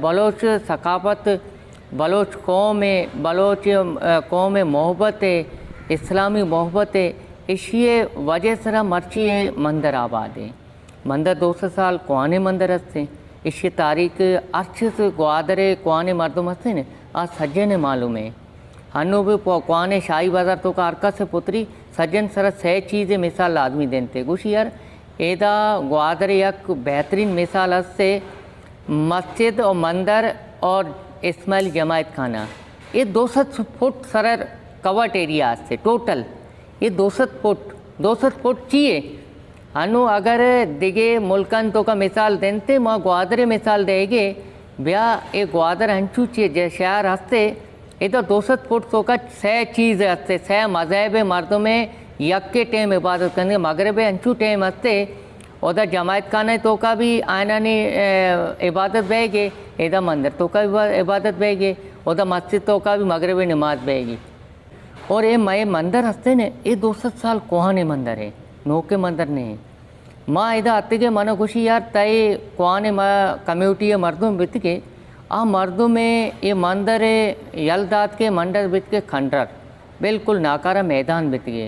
بلوچ ثقافت، بلوچ قوم ءِ، بلوچ، ءَ، قوم ءِ محبت ءِ، اسلامی محبت ءِ، ایشی ءِ وجہ سرا مرچی اے مندر آباد ایں۔ مندر دو سد سال کوہنیں مندر ہستیں۔ ایشی ءِ تاریخ ہرچیز گوادر ءِ کوہنیں مردم ہستیں، آ سجن ءَ معلوم ایں۔ ہنو بھی پو-، کوہنیں شاہی بازار توکا ہر کس ءَ پتری، سجن سرا سئے چیز ءِ مثال لازمی دینتے۔ گوشی یار، ایدا گوادر ءِ یک بہترین مثال ہستے، مسجد اور مندر اور اسماعیل جماعت خانہ، اے دو سد فٹ سرر کورٹ ایریا ہستے ٹوٹل۔ اے دو سد فٹ، دو سد فٹ چی اے؟ ہنو اگر دگہ ملکان توکا مثال دینتے، ما گوادر ءِ مثال دئیگے، بیا اے گوادر ہنچو چی جے شہر ہستے، ادا دو سد فٹ توکا سئے چیز ہستے، سئے مذہب ءِ مردم ءَ یکے ٹائم عبادت کنگے، مغرب ءَ ہنچو ٹائم ہستے، اودا جماعت خانہ توکا بھی آئینانی، اے، عبادت بیگے، ادا مندر توکا بھی عبادت بیگے، اودا مسجد توکا بھی مغرب ءِ نماز بیگی۔ اور اے مئے مندر ہستے نے، اے دو سد سال کوہنیں مندر ایں، نوکیں مندر نہیں۔ ما ادا اتکے، منا گوشی یار تئی کوہنیں ما کمیونٹی ءِ مردم بیتگے، آ مردم ءَ اے مندر ءَ یل دات کہ مندر بیتگے کھنڈر، بالکل ناکارہ میدان بیتگے۔